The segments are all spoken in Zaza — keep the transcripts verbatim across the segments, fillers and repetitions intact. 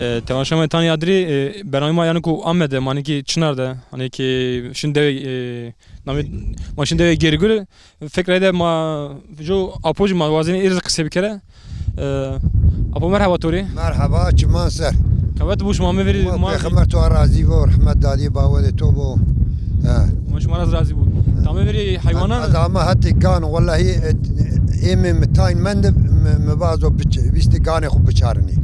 E, temaşa me tanî adirî, e, bernameyê ma yanî ku Amed de, ma nî ki Çinar de, hanî ki şin dewê, e, namê, ma şin dewê Gêrgul. Fek ra de ma jo apo jî ma wazenê ê rê zî qisey bikere. E, apo merheba to rê. Merheba, çiman ser. Qewet bo şima, mi verî ma. Pêxember to razî bo, rehmet dadî bawedê to bo. He. Ma şima ra zî razî bo. Tamê verî heywanan. Ez ama hetê gan, wellahî, e, êmê mi tayn mende, mi, mi vazo biç-, vîstê ganê xo biçarinî.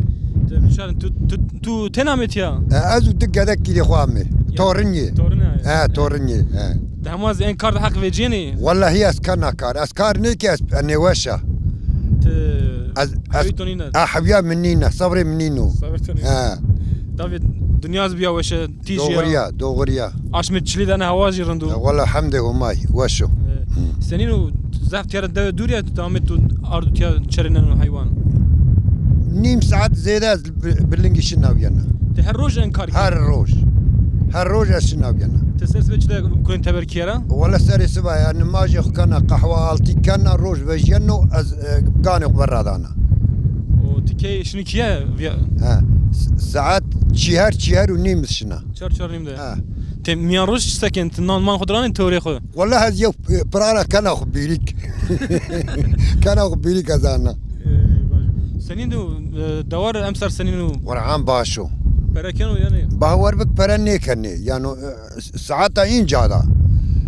Ti biçarin, tu, tu, tu tena amê tiya? E, ez û di gedek kîrê xo amê. Ya, torin yê. Torin yê. He, torin yê, he. Ti hema zî en kar de heq vecîyenî? Wellahî ez kena kar. Ez kar nêke, ez nêweş a. Ti ez, ez, hewî to nîne. A, hewîya min nîne, sebrê min nîno. Sebrê to nîne. He. Tabî dinya zî bîya weş e. Tîjî ya. Doğru ya, doğru ya. Aşmê çilî de ne hewa jî rind o. E, wela hemdê Homay, weş o. E, senîn o, zaf tîya ra dewe dûr ya, tu amê tu ard û tîya çerêneno heywan? Nîm saet zêde ez bi-, bilingî şinawîyena. Ti her roj en kar kena? Her roj. Her roj ez şinawîyena. Ti ser sibe çi de kunên teber kîye ra? Wela serê siba ya, nimajê xo kena, qehwe altî kena, roj vejîyeno, ez, e, ganê xo veradana. O ti key şinî kîye? Vîya- He. S-, saet çîher, çîher û nîm şina. Çar, çar nîm de. Ha. Ti mîyan roj çi sekên, ti nan man xo diranên tewrê xo? Wellahî ez yew, e, pira ra kena xo bîrîk. Kena xo bîrîk ez ana. E, baş. Senîn o, e, dewar emser senîn o? Qur'an baş o. Pere keno yanî? Bawer bik pere nêkenê. Yano, e, s-, saeta înca da.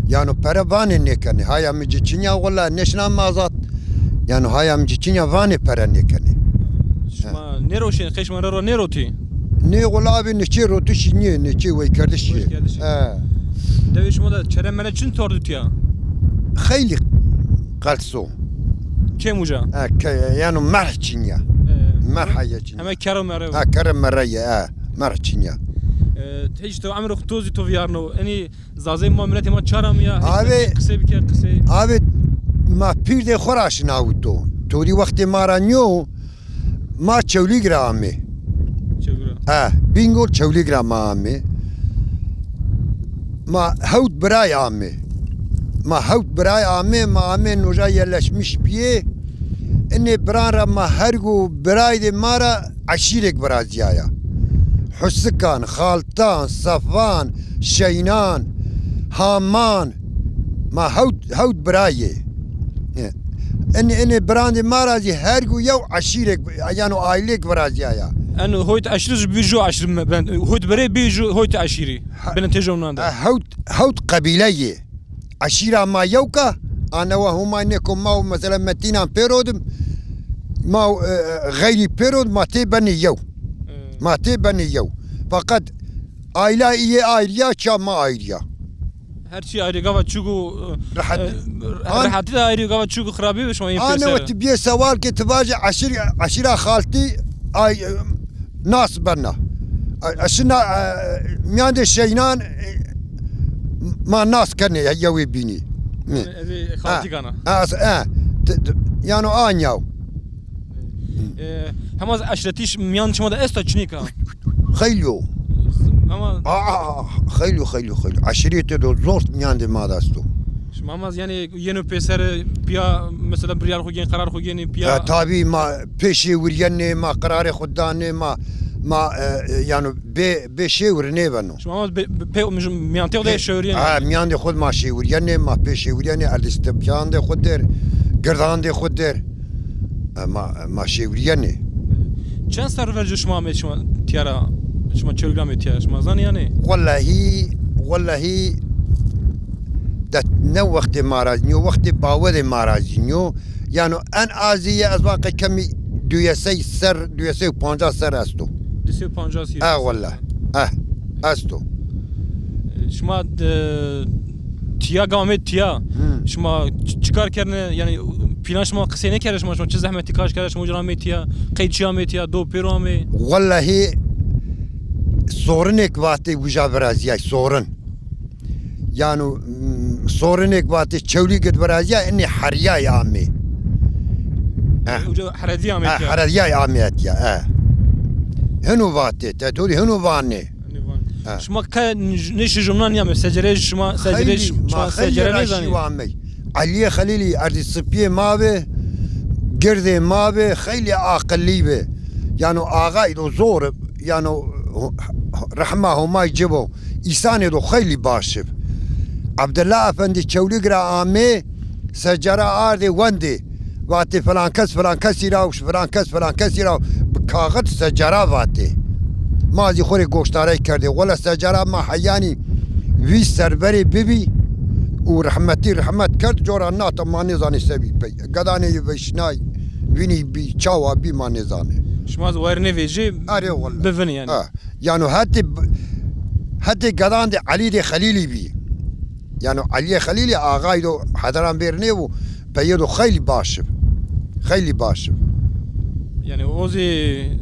Yano pere vanê nêkenê. Haya mi ci çinya wella nêşina mazat. Yano haya mi ci çinya vanê pere nêkenê. Şima nêroşên, qey şima rê ro nêrotî? Nê, wela abi nêçê rotişî nîyê, nêçê weykerdiş yê. Weykerdiş yê. He. Dewê şima de çere mere çin tordu tiya? Xeylî qels o. Kêm uca? He, ke-, yano merh çin ya. He. Merh heye çin ya. Heme kero mere. Ha, kere mere ye, he. Merh çin ya. E, hiç to emro xo to zî to vîyarno. Enî Zazê ma, miletê ma çar amî ya, abi, qisey bike, qisey. Abi, ma pîrdê xo ra şinawito. Torî wextê ma ra nîyo, ma Çewlîg ra amê. Çewlîg ra. E, Bîngol Çewlîg ra ma amê. Ma hewt biray amê. Ma hewt biray amê, ma amê noja yerleşmiş bîyê. Inê biran ra ma hergo biraydê ma ra eşîrêk virazîyaya. Husikan, Xaltan, Sefan, Şeynan, Haman, ma hewt, hewt bira yê. E, inê, inê birandê ma ra zî hergo yew eşîrêk, yano aîlêk virazîyaya. En hoyt eşîrî zî bî ju eşîrî me-, ben, hoyt birê bî ju hoyt eşîrî. Ha, binê têjonan de. Ha, hewt, hewt qebîle yê. Eşîra ma yewk a, anewa Homay nêko ma û mesela Metînan pêro dim, ma û, e, e, xeyrî pêro dim, ma tê benê yew. Hmm. Ma tê benê yew. Feqet aîla îyê ayrî ya, ça ma ayrî ya. Her çî ayrî, gava çûk û, e, rehet, e, an-, rehetî de ayrî, gava çûk û xirabî bi şima yên pêser. Anewa ti bîyê sewal ke ti vajê eşîr-, eşîra Xaltî ay, e, nas bena. E, e, şina, e, mîyandê şeynan, e, ma nas kenê yewê bînî. Ezê Xaltî kana. Ha, ez, e, t-, t-, yano anyaw. E, hema zî eşretî ş-, mîyan şima de esta çinîka? Xeylî yo. Ama a, a, a, xeylî yo, xeylî yo, xeylî yo. Eşîretê do zor mîyandê ma de esto. Şima hema zî yanî yeno pêser, pîya mesela biryar xo gên, qerar xo gênê pîya. E, tabî ma pê şêwirîyenê, ma qerarê xo danê, ma, ma, e, e, yano bê, bê şêwir nêbeno. Şima hema zî bê, bê, pê, mîyantê xo de şêwirîyenê. Ha, mîyandê xo de ma şêwirîyenê, ma pê şêwirîyenê, erdî stepîyandê xo der, girdandê xo der. E, ma, ma şêwirîyenê. Çend serr verco şima amê şima tîya ra, şima Çewlîg ra amê tîya, şima zanî yanî? Wellahî, wellahî, de ne wextê ma ra zî nîyo, wextê bawedê ma ra zî nîyo. Yano en azî yê ez van qey kemî duyesey serr, duyesey û pancas serr esto. Duyesey û pancas serr. E, wella. E, esto. Şima, e, tîya, gama amê tîya. Hı. Şima ç-, çi kar kerdêne? Yanî pîlan şima qisey nêkerde şima, şima çi zehmetî kaş kerde, şima uca ra amê tîya, qey çi amê tîya, do pêro amê? Wellahî sorinêk vatê uca virazîyay, sorin. Yano, m, sorinêk vatê Çewlîg id virazîya, inê herîyay amê. Eh. Uca heredî amê tîya. Ha, heredîyay amê tîya, e. Hino vatê, te to rê hino vanê. Hino van. Ha. Şima ke n-, nêşî jumnan nîyamê, secereyê şima, secereyê şima, ma xeylî secere nêzanê? Elîyê Xelîlî erdî sipîyê ma bi, girdê ma bi, xeylî aqilî bi. Yano axay do zor, yano ho-, rehma Homay ci bo. Îsanê do xeylî baş ib. Abdullah Efendî Çewlîg ra amê, secera ardê wendê. Vatê filan kes filan kesî ra, filan kes filan kesî ra bi kaxit secera vatê. Ma zî xo rê goştarey kerdê. Wele secera ma heyanî vîst serverê bibî û rehmetî rehmet kerd, cora nata ma nêzanê se bî pey. Gedanê yê veşnay, vînî bî, çawa bî ma nêzanê. Şima zî wayir nêvejê. Arê wele. Bivin yanî. Ha. Yano hetê, hetê gedandê Elî dê Xelîlî bî. Yano Elîyê Xelîlî axay do hederan bêr nêbo, peyê do xeylî baş ib. Xeylî baş ib. Yanî o zî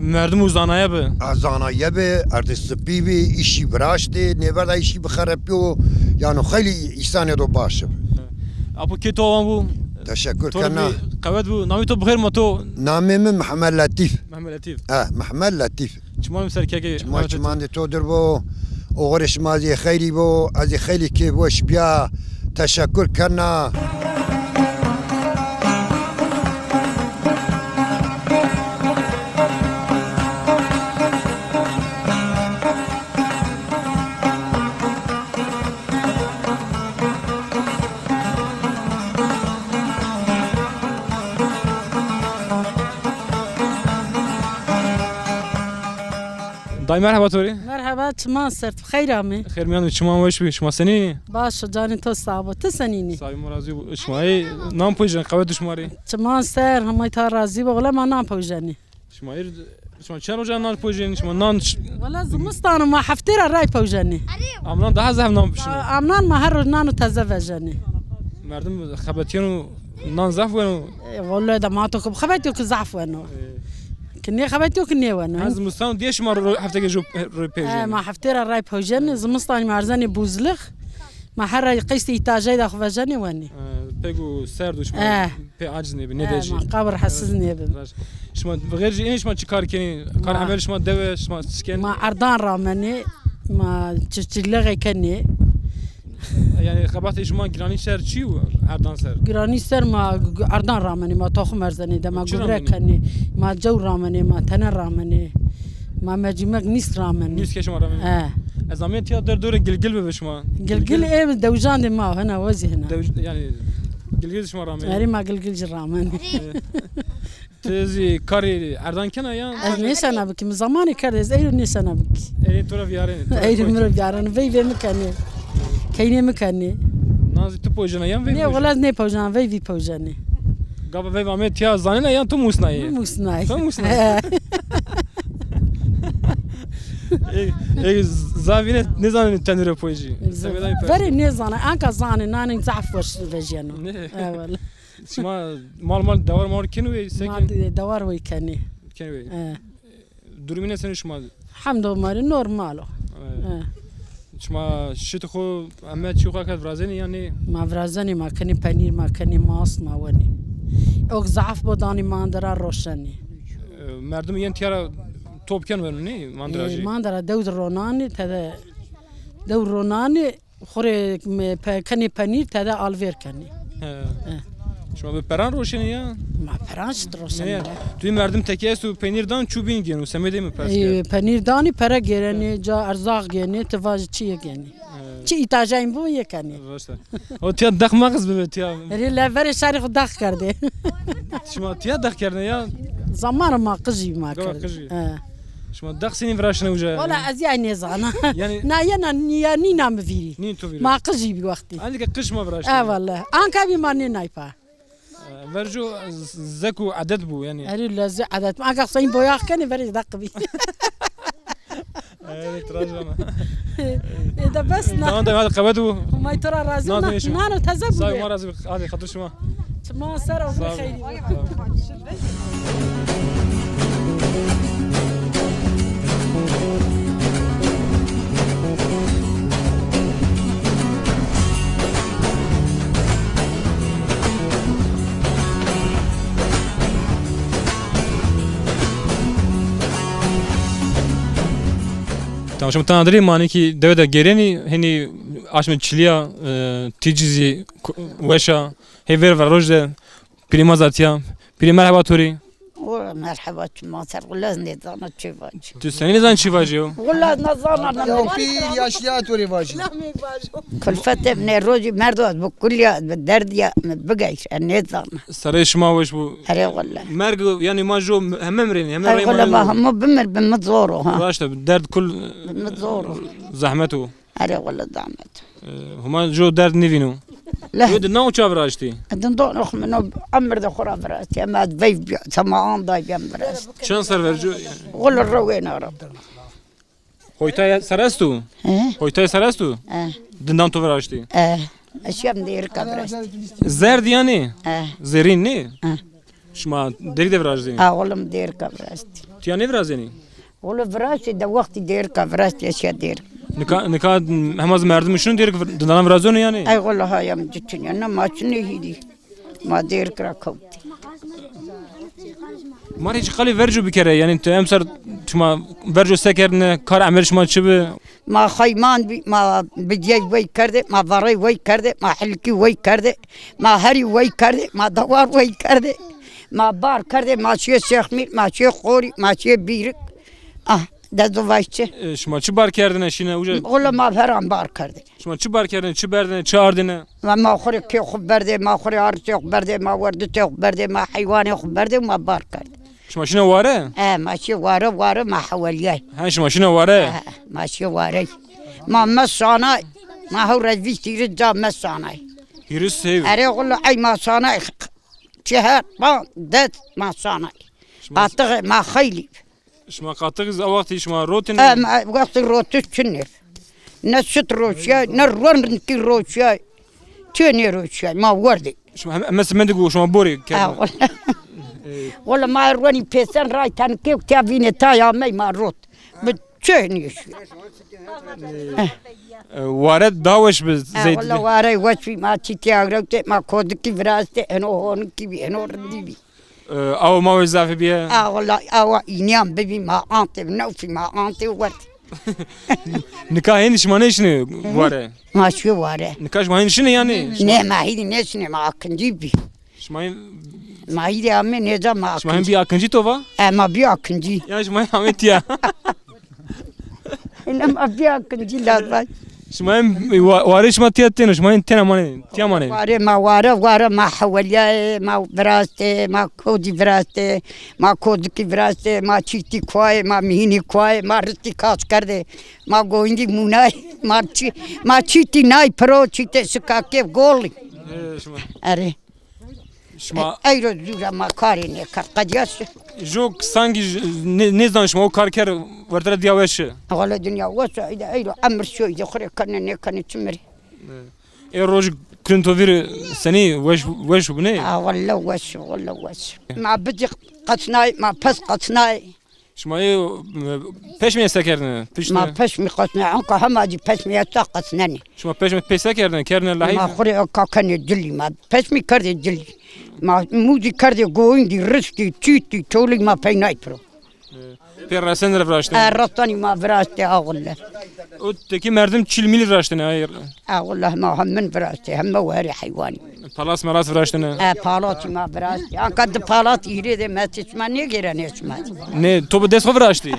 merdim û zanaye bi. A, zanaye bi, erdê sipî bi, îşî viraştê, nêverda îşî bi xerepîyo, yano xeylî îsanê do baş ib. Apo kê to awan bû? Teşekkür kena. To rê qewet bû. Namê to bi xêr ma to? Namê mi Mehmed Letîf. Mehmed Letîf. Ha, Mehmed Letîf. Çiman ser kekê. Çima çimandê to dir bo. Oxirê şima zî xeyrî bo. Ez zî xeylî kêfweş bîya. Teşekkür kena. Dayê, merheba to rê. Merheba, çiman ser, tu xeyr amê. Xeyr mîyan de, çiman weş bî. Şima senîn î? Baş o, canê to sağ bo. Ti senîn î? Sağ ol, ma razî bo. Şima ê nan pojîn, qewet şima rê. Çiman ser, Homay ta razî bo. Wele ma nan pojenî. Şima êr, şima çend roja nan pojenî? Şima nan ş- Wele zimistan o, ma heftê ra ray pojenî. Amnan daha zehf nan bişino. Amnan ma her roj nano teze vejenî. Merdim xebetîyeno, nan zehf weno. E, wele de ma to ki xebetîyo ki zehf weno. E. Ki nêxebetîyo ki nêweno. Ha, zimistan dîye şima ro-, hefteke jo, ro pejî. E, ma heftê ra ray pojenî, zimistanî ma erzenê buzlix. Ma her ray qeystê îtajay de xo vejenê wenê. E, pêk û serd û şima pê aciz nêbî, nêdejî. E, ma qebir hesiz nêbî. Şima bi xêr jî, ênê şima çi kar kenî? Kar emel şima dewe, şima çi kenî? Ma erdan ramenê, ma çiftçîlixê kenê. Yanî xebatê şima giranî ser çi yo, erdan ser? Giranî ser ma g-, erdan ramenê, ma toxim erzenê de, ma gubre kenê, ma cew ramenê, ma tene ramenê, ma mecîmek nîst ramenê. Nîst ke şima ramenê? He. Ez amê tîya der dore gilgil bibi şima. Gilgil ê dewijan de ma hena, wezî hena. Dewic-, yanî gilgil şima ramenê? Erê, ma gilgil jî ramenê. Ti zî karê erdan kena ya? Ez nêsena bikî, mi zamanê kerd, ez eyro nêsena bikî. Eyro to ra vîyarenê, to ra. Eyro mi ra vîyarenê, veyvê mi kenê. Keynê mi kenê. Nan zî ti pojena yan veyv pojena? Nê, wele ez nêpojena, veyvî pojenê. Gava veyv amê tîya zanena yan to musnayê? Mi musnayê. To musnayê. He. Ê, ê, zavîne nêzanenê tenûre pojî. Verê nêzanenê, anka zanê, nanê zaf weş vejîyeno. Nê. He, wele. Şima mal mal dewar mawar kenî wey, se kenî? Ma de-, dewar wey kenî. Kenî wey. E. Durumîne senî şima? Hemdo ma rê normal o. E. E. Şima şitê xo heme çî xo kerd virazenî ya nê? Ma virazenî, ma kenî penîr, ma kenî mast, ma wenî. Ok zaf bo danî mandira roşenî. E, merdim yên tîya ra top ken weno nê mandira jî? E, mandira dew di ronanî, tede dew ronanî. Xo rê me-, pe-, kenê penîr, tede alvêr kenê. He. He. Şima bi peran roşenê ya? Ma peran şit roşenê ya. Tu merdim teke esto penîr dan çû bîn gêno, semedê mi pers kerd. E, penîr danî pere gêrenê, ca erzaq gênê, ti vajî çîyê gênê. He. Çi îtajayîn bo yê kenê. Raşt a. O tîya dex mexiz bibe tîya. Erê, le verê şarî xo dex kerdê. Şima tîya dex kerdê ya? Zamano ma qijî ma kerdê. Qijî. He. Şima dex senî viraştine uca? Wala ez ya nêzana. Yanî na yena nîya nîna mi vîrî. Nîn to vîrî. Ma qijî bî wextî. Endî ke qij ma viraştine. E wele. Anka bî ma nênay pa. E, verco z-, zek û edet bû yanî. Erê lezî edet. Anka sayın boyax kenê verê deq bî. Erê trajana. E de bes na. Tamam, tamam, hadi qewet bû. Humay to ra razî. Nano teze bû. Say ma razî. Hadi xatir şima. Çiman ser, oxirê xeyrî bo. Tamam, şima tena dirê ma nîkî dewe de gêrenî, henî aşmê çilî ya, e, tîcî zî weş a, hê vêr ve roj de. Pîrê ma zî tîya. Pîrê, merheba to rê. O merheba çima ser, wila ez nêzana çi vacî. Tu senî nêzanî çi vacî yo? Wila ez nêzana. Ya pîr yaşlîya to rê vacî. Kulfetê mi nê rojî merdo ez bi kulî ya, ez bi derdî ya, mi bigeyr, ez nêzana. Serê şima weş bo. Erê wila. Merg, yanî ma jo heme mirênî, heme rey ma. Wila ma hemo bimir, bi mi zor o ha. Raşt e, derd kul. Bi mi zor o. Zehmet o. Erê wele damet. E, Huma jo derd nivîno. Leh. Yo di naw ça viraştî? Di naw xo min o emir de xo ra viraştî. Ema ez veyv bîya, sema an day bîya mi viraştî. Çend ser ver co? Wele rewên ara. Hoytay ser esto? He? Hoytay ser esto? He. Dindan to viraştî? He. Eşya mi dêrika viraştî. Zerd yanî? He. Zerîn nê? He. Şima dêrik de virazenî? A, oğlum dêrika viraştî. Tiya nêvirazenî? Oğlum viraştî de wextî dêrika viraştî eşya dêrik. Nika, nika hema zî merdim şino dêrik vir-, dindanan virazono yanî? Ay oğlum hayam ci çin ya, ne ma çin nê hîrî. Ma dêrik ra kewtî. Ma rê çi qalê verco bikere, yanî tu emser şima verco se kerdine, kar emel şima çi bi? Ma xeyman bî, ma bidiyey wey kerdê, ma varey wey kerdê, ma hilkî wey kerdê, ma herî wey kerdê, ma dewar wey kerdê, ma bar kerdê, ma şiyê Şêxmîr, ma şiyê Xorî, ma şiyê Bîrik. Ah, dezo vay çi? E, şima çi bar kerdine şîne uca? Ola ma veran bar kerdê. Şima çi bar kerdine, çi berdine, çi ardine? Ma, ma xo rê kê xo berdê, ma xo rê arisê xo berdê, ma werditê xo berdê, ma heywanê xo berdê, ma bar kerdê. Şima şîne ware? E, ma şî ware, ware ma hewelîyay. He, şima şîne ware? E, ma şî warey. Ma mes sanay. Ma hewra vîst hîris ca mes sanay. Hîris heyv. Erê xula ey ma sanay. Çi her, panc, des ma sanay. Şima qatixê ma xeylî. Şima qatixî zî a wextî şima rotine? E, ma wextî rotiş çinê. Ne şit roşiyay, ne rondikî roşiyay. Çi nêroşiyay, ma werdê. Şima heme, heme simendî ku şima borê kerdin. Ha, wala. Wala ma ronî pêsen ray tenikê tiya vînê tay amey ma rot. Bi çi nêşiyo. E, ware da weş bi zeyt. Wala ware weş bî, ma çîtî agrewtê, ma kodikî virastê, eno honikî bî, eno rindî bî. E, awa ma weş zafî bîye. A wala awa înîyan bibî ma antê, newfî ma antê werd. Nika hênî şima nêşinê ware? Ma şiyo ware. Nika şima hênî şinê yanî? Nê, ma hîrî nêşinê, ma akincî bî. Şima hên- Ma hîrî amê nêca ma akincî. Şima hên bî akincî to va? E, ma bî akincî. Yanî şima hên amê tiya. Ina ma bî akincî lazay. Şima hên wa-, warê şima tiya têno, şima hên têna manenê, tiya manenê. Ware ma ware, ware ma hewelîyayê, ma virastê, ma kodî virastê, ma kodikî virastê, ma çîtî kuayê, ma mîhînî kuayê, ma ristî kaç kerdê, ma goyîndî mûnay, ma çî-, ma çîtî nay piro, çîtê şikakê golî. E, şima. Erê. Şima. E, eyro zûra ma karê nêkerd. Qedîya şi. Jo sangî j-, nê-, nêzan şima o kar ker wertera diya weş şi. Wele dinya weş o, îde eyro emir şiyo, îde xo rê kenê nêkenê çi mi rê. Ê roj kirin to vîr senî weş, weş bû nê? A, wele weş, wele weş. Ma bicî qeçnay, ma pes qeçnay. Şima ê, e, peşmî se kerdine? Piştî? Ma peşmî qesne, anka hema zî peşmî esta qesnenê. Şima peşmî pê se kerdine? Kerdine lahî? Ma xo rê eka kenê cilî, ma peşmî kerdê cilî. Ma mûzî kerdê goyîndî, ristî, çîtî, çolî ma peynay piro. E, pê resenî ra viraştine? E, resenî ma viraştê axulle. O tekî merdim çîl mîl viraştine, ay. A, wela hema hemin virastê, heme werê heywanî. Palas melas viraştine? E, palasî ma virastê. Anka di palas hîrê de mesê şima nêgêrenê şima. Nê, to bi dest xo viraştî?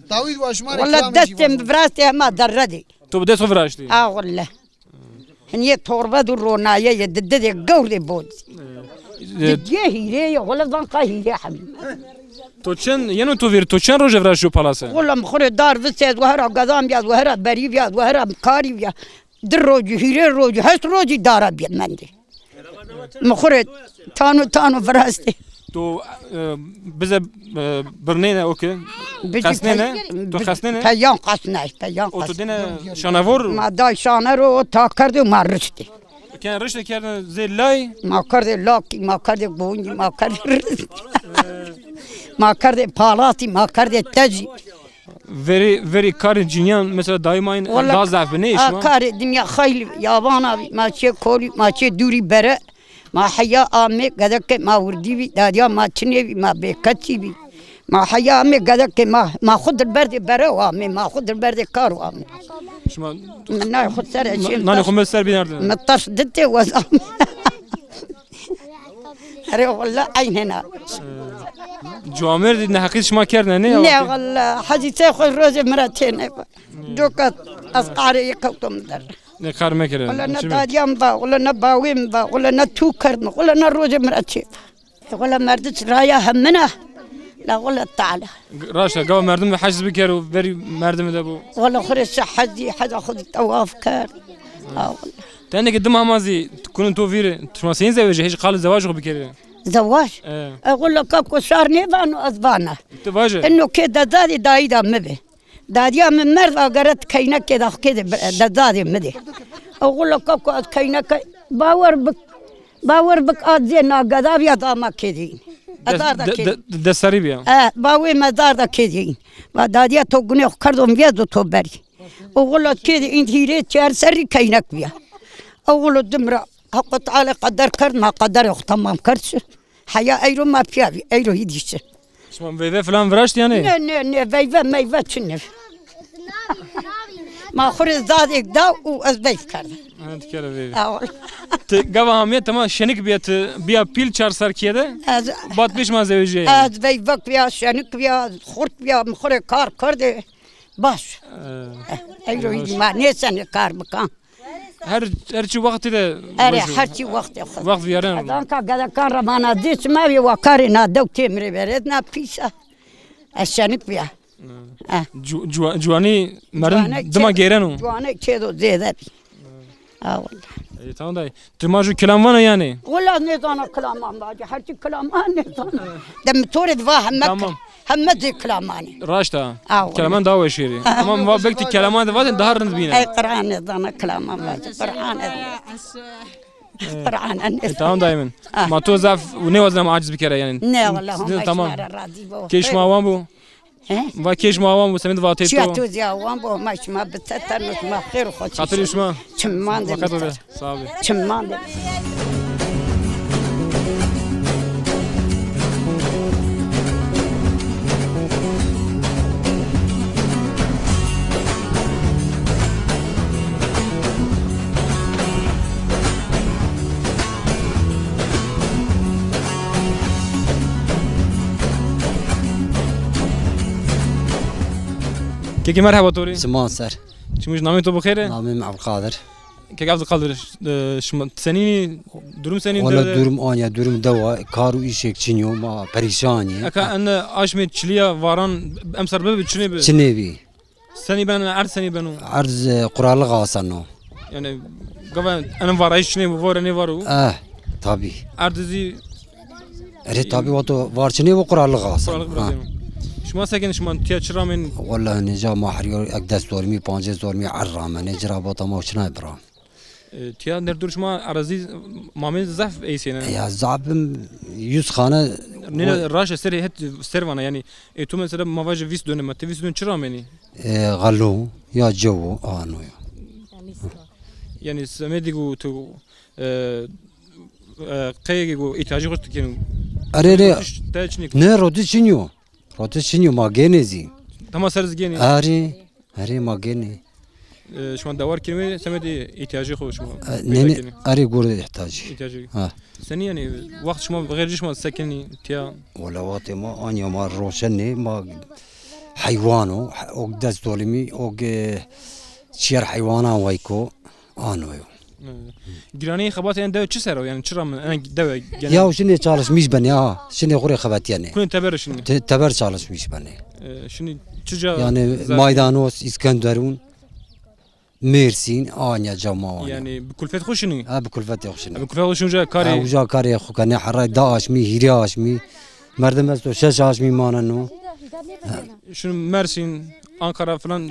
Tawîz wa şima rê. Wela destê mi virastê hema derre de. To bi dest xo viraştî? A, wela. Hinî torbe du ronaye ye, di, di de gewr de bod. E, di diye hîrê ye, wela zan qa hîrê hemî. To çend, yeno to vîr, to çend roje viraştî o palase? Wela mi xo rê dar vistê, ez wehera gedam bîya, ez wehera berî bîya, ez wehera karî bîya. Di rojî, hîrê rojî, heşt rojî dara bîye mendê. Mi xo rê tano tano virastê. To, e, bize, e, birnêne o ki? Bizi qesnêne? Pe-, to bi-, qesnêne? Peyan qesnay, peyan qesnay. O to dêne şanevor? Ma day şane ro, o ta kerdê, ma riştê. Ken riştê kerdê zê lay? Ma kerdê lakî, ma kerdê goyîndî, ma kerdê riştî. Ma kerdê palasî, ma kerdê tejî. Verî, verî karê cinîyan mesela dayîmayîn daha zaf bi nê şima? Karê dinya xeylî yaban a bî, ma çê kolî, ma çê dûrî bere, ma heya amê gedekê ma wirdî bî, dadiya ma çinê bî, ma bêkesî bî. Ma heya amê gedekê ma, ma xwu dir berdê bere û amê, ma xwu dir berdê kar û amê. Şima mi nay xwu ser eşê, nanê xwu mi ser bînerdine. Mi taş ditê wezam. Erê wela eynena. Cuamêrdî neheqî şima kerdine, nê? Nê, wele, hezîtê xo rojê mi ra têne. Coka ez qarê yê kewto mi der. Nê, qar mekere. Wele ne dadîya mi va, wele ne bawê mi va, wele ne tu kerd mi, wele ne rojê mi ra çê va. Wele merdiç raya hemina. La wele teala. Raşt a, gava merdim ve hecz bikero, verî merdimî de bo. Wele xo rê şi hecî, heca xo zî tewaf kerd. Ha, wele. Tenê ke dima ma zî kunun to vîr, şima seyîn zewecî, hêj qalê zewaj xo bikerî? Zewaj? E. E, wele kako şar nêvano, ez vana. Ti vaje. Ino kê dezadê dayîda mi bi. Dadîya mi merd, ageret keynekê de, xo kê de bi-, dezadê mi de. E, wele kako ez keyneke, bawer bik, bawer bik, a zê nageda bîya, da ma kê de în. Ez arda kê de. De-, de-, de-, destarî bîya. E, bawê mi ez arda kê de în. Va dadîya to gunê xo kerdo, mi vêzo to berî. Oxul a kê de în hîrê çar serrî keynek bîya. Oxul a dim ra Heqo Teala qeder kerd, ma qederê xo temam kerd şi. Heya eyro ma pîya bî, eyro hîdî şi. Şima veyve filan viraşt yanî? Nê, nê, nê, veyve meyve çinê. Ma xo rê zazêk da û ez veyv kerda. Ha, ti kere veyve. Ha, wele. Ti gava hamîye ti ma şenik bîya, ti bîya pîl çar serrî kê de? Ez, bad pêş ma zewejîyayî. Ez veyvek bîya, şenik bîya, xurt bîya, mi xo rê kar kerdê. Baş. E, eyro hîdî ma nêsenê kar bikan. Her, her çi wextî de. Erê, her çi wextê xo. Wext vîyareno. Ez anka gedekan ra vana dê çima bî, wa karê na dew kê mi rê verê, na pîs a. Ez şenik bîya. E. Cu-, cua-, cuanî merdim dima geyreno. Cuanî kê do zêde bî. Ha, wele. E, tamam dayê. Ti ma ju kilam vana yanî? Wela nêzana kilaman vacî. Her çi kilaman nêzana. De mi to rê di va heme, tamam, heme zê kilaman ê. Raşt a. Ha, wele. Kelaman daha weş êrî. Ha. Ama mi va belkî ti kelaman de vatên daha rind bîne. Ey Quran nêzana kilaman vacî. Quran nêzana. Quran nêzana. E, tamam dayê min. Ha. Ma to zaf nêwazena ma aciz bikera yanî. Nê, wele, Homa şima ra razî bo. Kê şima awan bo. He? Va kê şima awan bo, semedê vatê to. Çiya to zî awan bo, ma şima bi te teno, şima xêr û xweşî. Xatirê şima. Çiman de. Weqet be. Sağ ol. Çiman de. Kekê merheba to rê. Siman ser. Çimuş, namê to bi xêr e? Namê mi Ebdulkadir. Kek Ebdulkadir, e, şima senîn î, durum senîn? Wala derde? Durum anya, durum dewa, kar û îşêk çinyo, ma perîşan yê. Eka en aşmê çilîya varan emser bibi, çinê bi? Çinê bî. Senî beno, erd senî beno? Erd, e, quralix aseno. Yanî gava eno varayîş çinê bo, vore nêvaro? Eh, tabî. Erd zî. Erê, tabî, wato var çinê bo, quralix aseno. Quralix biraz eno. Şima sekin, şima tiya çi ramenî? Wela nêca ma her yo ek des dormî, pancês dormî erd ramenê, ci ra bota ma çinay bira. E, tiya nêrdor şima erazî mamê zaf eysêne. Ya zaf bim yüz xane. Nê, raşt e, serê het ser vana, yanî, e, tu mesela ma vaje vîst dönüm, ti vîst dönüm çi ramenî? E, xelo ya cewo, ano ya. Yanî semedî ku tu, e, e, qeyê ku îhtiyacî xo tu kenî. Erê, erê. Rotiş te çinî ku? Ne, rotiş çinyo. Rotiş çinyo, ma gênê zî. Dema ser zî gênê? Erê. Erê, ma gênê. E, şima dewar kenî semedê îhtiyacê xo şima. E, peyda nê, nê, kenî. Erê, gore îhtiyacî. Îhtiyacê. Ha. Senî yanî, wext şima bi xêr ci şima sekinî tiya? Wela wextê ma anya ma roşenê, ma heywan o, o des dolimî, o ge çiyer heywanan wayko, ano yo. E, giranî xebatê en dewe çi ser o? Yanî çi ra mi en dewe genel? Ya şinê çalışmîş benê ha. Şinê xo rê xebetîyenê. Kunê teber şinî? Te-, teber çalışmîş benê. E, şinî çi ca? Yanî zaf maydanoz, Îskenderun, Mêrsîn, anya ca ma anya. Yanî bi kulfet xo şinî? Ha, bi kulfetê xo şinî. Bi kulfet xo şinî uca karê? Ha, uca karê xo kenê, heray da aşmî, hîrê aşmî. Merdim esto şeş aşmî maneno. Şinî Mersîn, Ankara filan.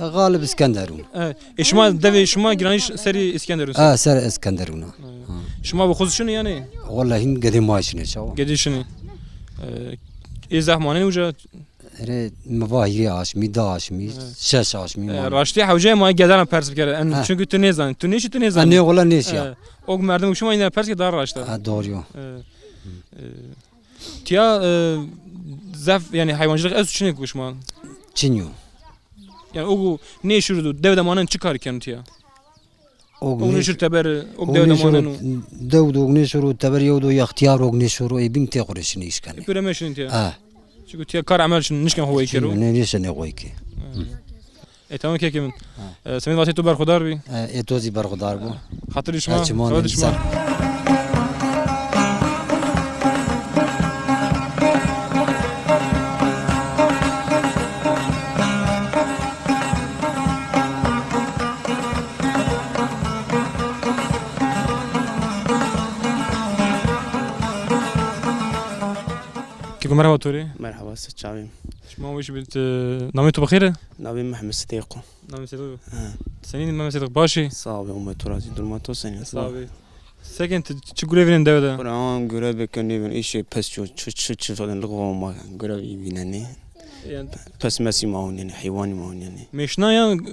E, xalib Îskenderun. E, e, şima devê şima giranî ş-, serî Îskenderun? Ha, ser Îskenderun a. Ha. Şima bi xo zî şinî yanî? Wela hîn gedê ma şinê çawa. Gedê şinî. E, ê zaf manenê uca? Erê, mi va hîrê aşmî, da aşmî, şeş aşmî manenê. E, raştî hewceyê ma gedan ra pers bikere. En, çünkü tu nêzanî. Tu nêşî, tu nêzanî. Ha, nê, wela nêşîya. E, o merdim şima îna pers ke daha raşt a. Ha, doğru yo. E, e, Tiya, e, zaf, yanî heywancılık esto çinê ku şima? Çinyo. Yanî o ku nêşiro do dew de manen çi kar keno tiya? Og nêşiro teber, og dew de maneno. Dew de og nêşiro, teber yew do, extîyar og nêşiro, ê bîn tê xo rê şinî îş kenê. Ê pêro meşinî tiya. Ha. Çiko tiya kar emel şin, nişken xo wey kero. Nê, nêşenê xo wey kê. Ha. E, tamam kekê min. Ha. E, semedê vatê to berxudar bî. E, ê to zî berxudar bo. Xatirê şima, xebatê şima. Keko, merhaba to rê. Merhaba, se çavî? Şima weş bit, e, namê to bi xêr e? Navê Mehmet Sidîq o. Namê Sidîq o. He. Senîn Mehmet Sidîq, baş î? Sağ ol, Umut, to razî, durma to senî? Sağ ol. Seken ti çi gurevînên dewe de? Quran gurevê ke nêvîn, îşê pes ço, çi, çi, çi falan liqo ma gurevî vînenê. Yan pes mesî ma oynenê, heywanî ma oynenê. Mêşna yan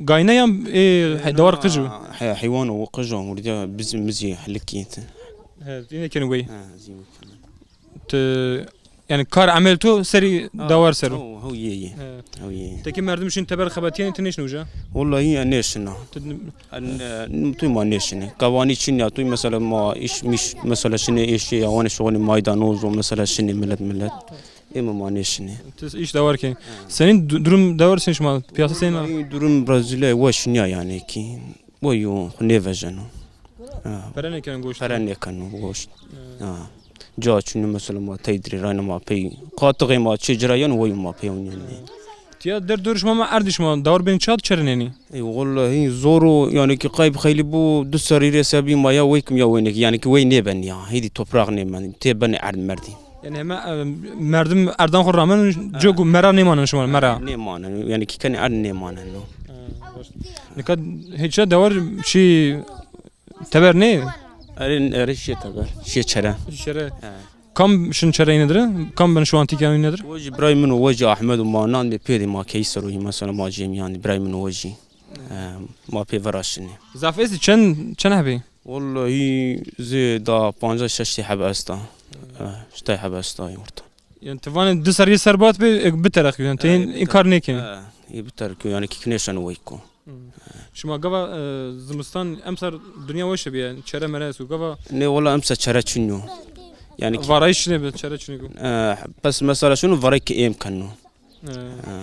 gayne yan, e, dewar qij o? He, heywan o, qij o, murdiya bizim mizî helikî ti. He, yine kenê wey. He, zî wey kenê. Ti, yanî kar emel to serî dewar ser o? Hew, hew yê yê. He. Hew yê yê. Tekî merdim şin teber xebetîyenî, ti nêşinî uca? Wellahî ya nêşina. Ti n- En, e, tu ma nêşinê. Kavanî çin ya, tu mesela ma îş, mîş, mesela şinê êşê ya, wanê şoxilê maydanoz o, mesela şinê milet milet. Ê ma, ma nêşinê. Ti îş dewar kenî. Senîn du- durum dewar senî şima? Piyasa senîn a? Wellahî durum Brezîlya weş nîya yanî kî. Wey yo, xo nêvejeno. Ha. Pere nêkeno goşt. Pere nêkeno goşt. Ha. Ha. Ca çûnî mesela ma tey dirê rayna ma pey. Qatixê ma çê ci ra yeno, wey ma pey oynenê. Tiya der dor şima ma erdî şima dewar bên çat çerinenî? Ey, wellahî zor o, yanî kî qeyb xeylî bo, du serî rê sebî ma ya wey kim ya wey nêkî. Yanî kî wey nêbenî ya. Hêdî topraq nêmendî. Tê benê erd merdî. Yanî heme, e, merdim erdan xo rameno, cok mera nêmaneno şima, mera? Nêmaneno, yanî kî kenê erd nêmaneno. Ha, baş. Nika hêça dewar şî teber nê? Erê, erê şî teber, şî çere. Şî çere. He. Kam şin çere îne dir? Kam ben şu an tîken îne dir? O jî birayê min o, o jî Ahmed û ma nan de pêdê ma keyî ser o yî, mesela ma cêmîyan de birayê min o jî. E, ma pê vera şinê. Zaf estî, çend, çend hebî? Wellahî zê da pancas şeştî heb esta. E, şitay heb esta orta. Yanî ti vanê di serrî ser bat bê, ê bitereqî, yanî ti hên ê kar nêkenî. E, ê bitereqî, yanî kî nêşeno wey ko. Hmm. Şima gava, e, zimistan emser dinya weş bîye, çere mere esto gava? Nê, wela emser çere çin yo. Yanî kî varayî şinê bi, çere çinî ku? E, pes mesela şunu varayî kî êm keno. He. Ha.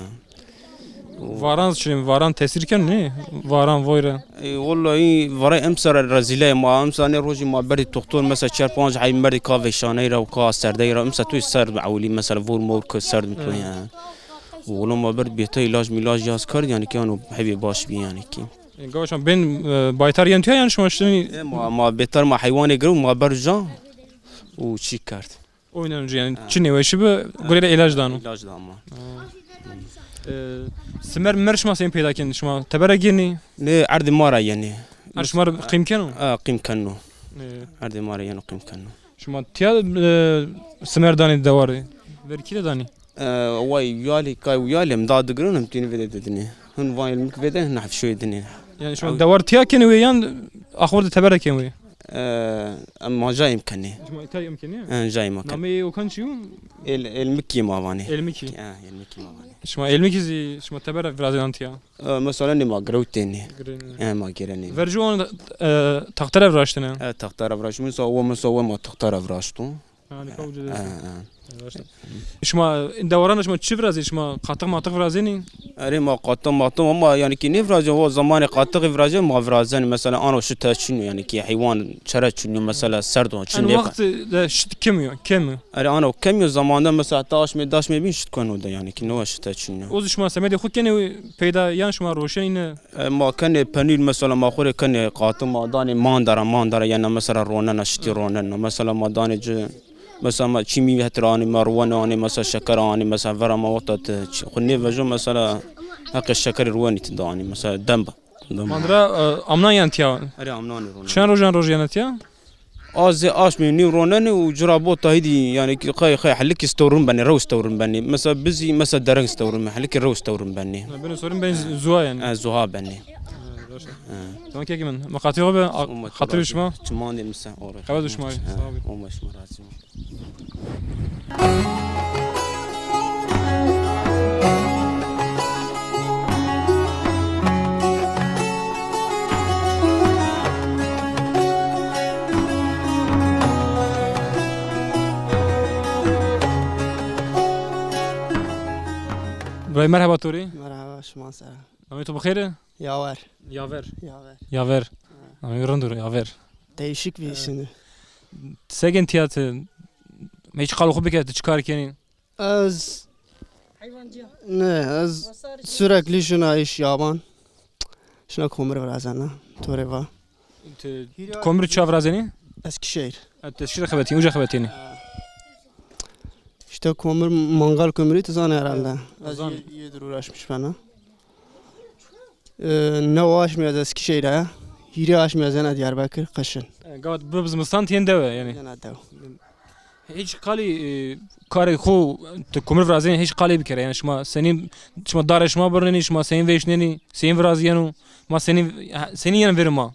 Varan çinê, varan tesîr ken nê? Varan voyre. E, wellahî varay emser rezîle ma, emser nê rojî ma berdî doktor, mesela çar panc hey merdî ka vêşaney ra û ka serdey ra, emser tu serd ewilî, mesela vor mor ku serd mi tu ya. Wela ma berd bêta îlac mîlac yaz kerd, yanî kî ano hevê baş bî yanî kî. E, gava şima bên, e, baytar yen tuya yanî şima şinî? E, ma, ma bêtar ma heywanê girewt, ma berd ca û çî kerd. Oynen uca yanî çi nêweşî bi, gurê ra îlac dano. Îlac da ma. Ha. E, simer mimer şima senî peyda kenî? Şima tebera gênî? Nê, erdê ma ra yenê. Erd şima ra qîm keno? Ha, qîm keno. E. Erdê ma ra yeno qîm keno. Şima tiya, e, simer danî dewarî? Verî kî de danî? E, way yalî, kay yalî em da digirun, em tînî vêde didinê. Hin van ilmik vêde, hin hefşoyê dinê. Yanî şima dewar tiya kenî wê yan axur de tebera kenî wê? E, em ma ca êm kenê. Şima îta êm kenî? E, ca êm kenê. Nameyê okan çi yo? El, Elmikî ma vanê. Elmikî. E, Elmikî ma vanê. Şima Elmikî zî şima tebera virazênan tiya? E, mesela nê ma girewtênê. Girênê. E, ma gêrenê. Vercû wan, e, texte ra viraştêne? E, texte ra viraştêne. Mesela o, mesela o ma texte ra viraşto. Ha, nika uca de. Ha, ha. Şima, e, dewaran de şima çi virazê? Şima qatix matix virazênî? Erê, ma qatix matix ama yanî kî nêvirazê, o zamanê qatixî virazê ma virazenî. Mesela ano şite çin yo, yanî kî heywan çere çin yo, mesela serd o, çin. Ano wext de şit kêm yo, kêm yo. Erê, ano kêm yo, zamanda mesela heta aşmê daşmê bîn şit keno de, yanî kî no şite çin yo. O zî şima semedê xo kenê peyda yan şima roşenî ne? E, ma kenê penîr mesela, ma xo rê kenê qatix, ma danê mandara, mandara yena mesela ronena, şitî ronena. Mesela ma danê ci, mesela ma çîmî het ra anê, ma ruwen anê, mesela şeker anê, mesela vera ma wexta ti çi-, xo nêvejo mesela heqê şekerî ruwenî ti danê, mesela demba. Demba. Mandara, e, amnan yan tiya? Erê, amnanê ronena. Çend rojan roj yena tiya? A zê aşmê nî ronenê û ci ra bota hêdî, yanî kî qey, qey helikî stewrin benê, rew stewrin benê. Mesela bizî, mesela dereng stewrin benê, helikî rew stewrin benê. Ha, benê stewrin benê, zuha yanî. E, zuha benê. Ha, baş e. Tamam kekê min. Miqatî xo be, xatirê şima. Çimandê mi se, ora. Qewet şima. Sağ ol. Oma şima razî. Merheba to rê. Merheba, şima ser. Namê to bi xêr e? Yaver. Yaver. Yaver. Yaver. Namê rind o, Yaver. Değişik bir isim. Ti se kenî tiya, ti hiç qalo xo bike, ti çi kar kenî? Ez ne, ez sürekli şina iş yaban. Şina komir virazena, to rê va. Ti komir ça virazenî? Eskişehir. Ha, ti Eskişehir xebetînî, uca xebetînî. İşte komir, mangal kömürü ti zanî herhalde. Ez yê-, yêdir uğraşmış bena. E, new aşmî ez Eskişehir'e, hîrê aşmî ez ena Diyarbakır kışın. E, gavat bi zimistan ti yen dewe yanî. Ena dew. Hiç qalî, e, karê xo, ti komir virazenî, hiç qalê bikere. Yanî şima senî, şima darê şima birnenî, şima senî vêşnenî, senî virazîyeno, ma senî, senî yen verê ma.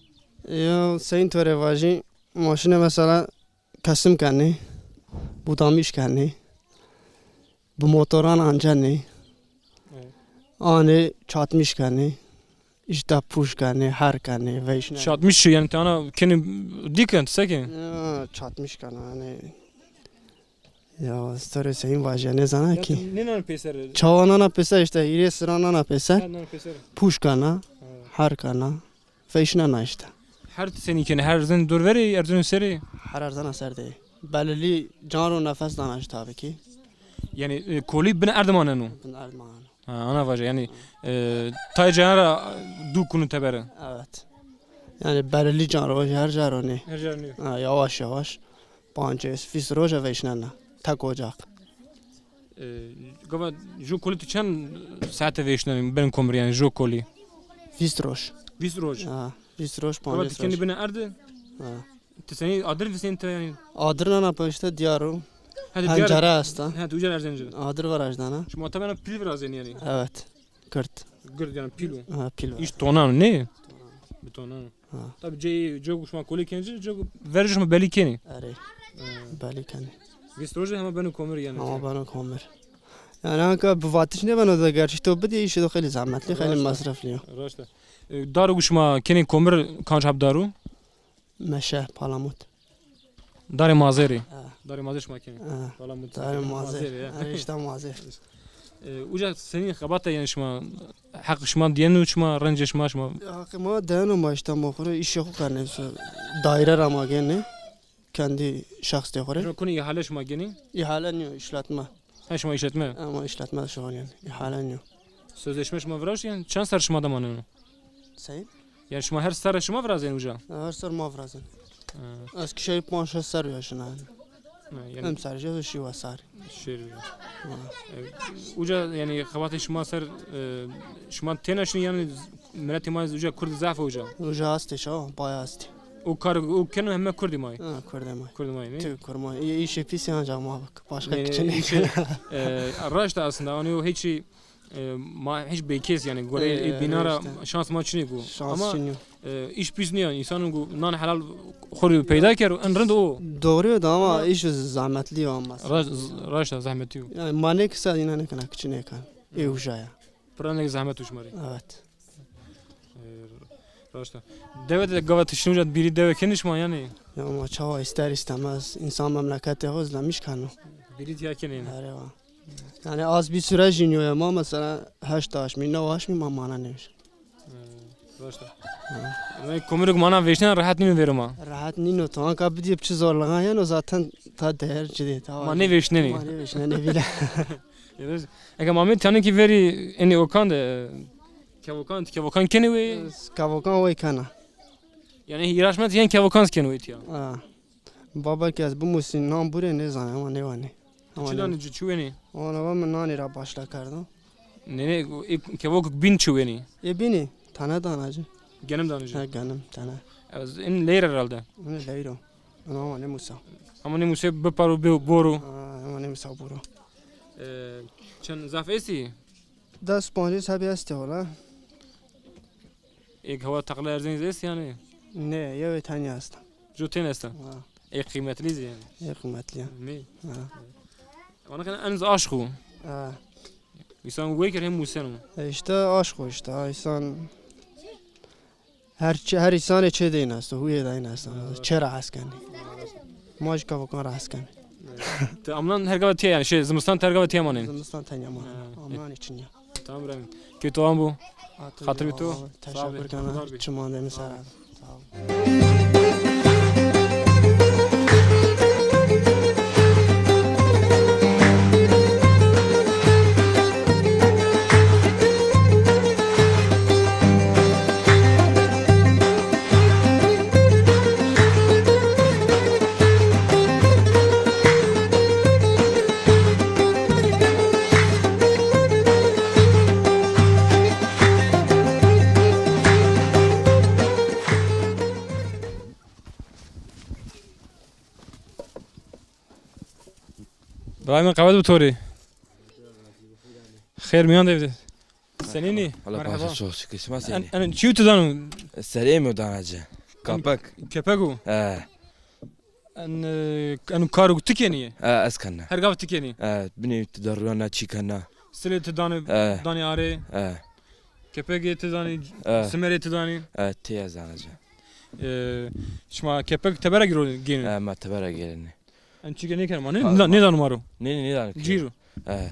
Ya, senî to rê vajî, ma şinê mesela kesim kenê, budamiş kenê, bi motoran ancenê, anê çatmiş kenê, îşte pûş kenê, her kenê, veyşnenê. Çatmiş yanî ti ana kenî dî ken, ti se kenî? Ya, çatmiş kena, yanî, ya, ez to rê senî vaja, nêzana kî. Nênan pêser? Çawa nana pêser, îşte hîrê sira nana pêser. Ha, nana pêser. Pûş kena, her kena. Veyşnena îşte. Her ti senî kenî? Her erzên dorverê, erzên serê? Her erzena ser de. Belirli can ro nefes dana jî tabii ki. Yanî, e, kolî bin erd maneno? Bin erd maneno. Ha, ana vaja, yanî, e, tay cayana ra dû kuno tebere? Evet. Yanî belirli can ro, her ca ro nê. Her ca ro nê. Ha, yavaş yavaş. Pancês, vîst roje veyşnena. Tek ocak. E, gava jo kolî ti çend saete vêşnenî, benî komir yanî jo kolî? Vîst roj. Vîst roj? Ha, vîst roj, pancês roj. Gava ti kenî binê erdî? Ha. Ti senî adir vîsenî ti yanî? Adir nana pê îşte diyar o. Ha, ti diyar. Pencere esta. Ha, ti uca erzenî ci. Adir virajdana. Şima tabana pîl virazenî yanî? Evet. Gird. Gird yanî pîl o. Ha, pîl virazdana. Îş tonan o, nê? Bi tonan o. Ha. Tabii cê, cê ku şima kolî kenî ci, cê ku verê şima belî kenî. Erê. Ha. Belî kenî. Vîst roje hema beno komir yanî. Hema beno komir. Yanî anka bi vatiş nêbeno de, gerçî to bidî, îşê do xeylî zehmetlî, xeylî mesreflî yo. Raşt a. E, daro ku şima kenî komir, kanc heb daro? Meşe, palamut. Darê mazêrî. Ha. Darê mazêr şima kenî. Ha. Palamut. Darê mazêr. Mazêr ya. Erê, îşte mazêr. E, uca senî xebata yanî şima, heq şima diyeno şima, rencê şima, şima? Heqê ma diyeno, ma îşte ma xo rê îşê xo kenê, daîre ra ma gênê, kendi şexsê xo rê. Şima kunê îhale şima gênê? Îhale nîyo, îşletme. Ha, şima îşletme? Ha, ma îşletme de şixulîyen. Îhale nîyo. Sözleşme şima viraşt yanî, çend serr şima de maneno? Sey? Yanî şima her serre şima virazenî uca? Ha, her serr ma virazenî. Ha. Eskişehir panc şeş serr ya şina yanî. Ha, yanî. Hem serr jê şî wa serr. Şêr ya. Ha. E, uca yanî xebatê şima ser, e, şima têna şinî yanî miletê ma uca, kurd zaf uca? Uca estê şa, baya estê. O kar, o keno heme kurdê ma yê? Ha, kurdê ma yê. Kurdê ma yê, nê? Ti kurd ma yê. Î-, îşê pîsî ancax ma bik. Başka kiçi nê. Îşê, e, raşt a aslında. Yanî o hiç, e, ma hiç bêkes yanî. Gore, e, ê bînan ra şans ma çinê go. Şans çinî yo. Ama, e, îş pîs nîyo. Însan go nan helal xo rê peyda kero. En rind o. Doğru yo da ama îş zehmetlî yo ama. Raşt, raşt a, zehmetî yo. Yanî ma nêkisa, înan nêkena, kiçi nêken. Ê uca ya. Pira nêk zehmet o şima rê. Evet. E, raşt a. Dewe de gava ti şinî uca bîrî dewe kenî şima yanî? Ya ma çawa, ister istemez însan memleketê xo izlemiş keno. Bîrî tiya kenê yanî? Erê wa. Yanî az bir süre jî nîyo ya, ma mesela heşt aşmî, new aşmî ma manenê uca. E, raşt a. Yanî komiro ke mana vêşnena rehet nîno verê ma. Rehet nîno, to anka bidî çi zorluğan yeno zaten ta değer cidî. Ma nêvêşnenî. Ma nêvêşnenî bile. Eke ma amê tîya nê kî verî enê okan de, e, kevokan, ti kevokan kenê wê? Ez kevokan wey kena. Yanî îraşmet yen kevokan kenê wê tîya? Ha. Baba ke ez bimusî nan burê nêzanê ama nêwanê. Ama çi danê ci, çi wenê? Ona va mi nanî ra başla kerdo. Nê, nê, ê kevok bîn çi wenî? Ê bînî, tane dana ci. Genim danê ci? Ha, genim, tane. Ez, in leyr herhalde. In leyr o. Ama nêmusa. Ama nêmusê biparo, bê-, boro. Ha, ama nêmusa boro. E, çend zaf estî? Des pancês hebî estê wela. Ê hewa teqla erzenî zî estî yanî? Nê, yewê tenya esta. Ju tên esta? Ha. Ê qîmetlî zî yanî? Ê qîmetlî ya. Nê? Ha. Wana kena en zî aşq o. Ha. Însan wey kerd hem museno. E, îşte aşq o îşte. Ha, însan Her çi, her însanê çê de în esto, huyê de în esto. Evet. Çê ra hes kenê. Ma jî kevokan ra hes kenê. Ti amnan her gava tîya yanî, şey, zimistan ti her gava tîya manenî? Zimistan tenya manena. Evet. Amnan için ya. Tamam, Îbrahîm. Kê to an bo. Xatir bi to. Teşekkür ederim. Çiman de mi sağ ol. Sağ ol. Birayê mi, qewet bi to rê. Xêr mîyan de bide. Senîn î? Wela merheba. Baş, çok şükür. Şima senîn? En, en çî tu dano? Serê mi dana ci. Kapek. Kepek o? He. En, e, en kar tu kenî? He, ez kena. Her gav tu kenî? He, binê tu de ruyana çî kena. Silê tu danî, he, danî arê. He. Kepegê tu danî, he, simerê tu danî. He, tê ez dana ci. E, şima kepek tebera giro gênî? He, ma tebera gênî. En çîke nêkeno ma. Nê, nê, nêdano ma ro. Nê, nê, nêdano. Cî ro. E,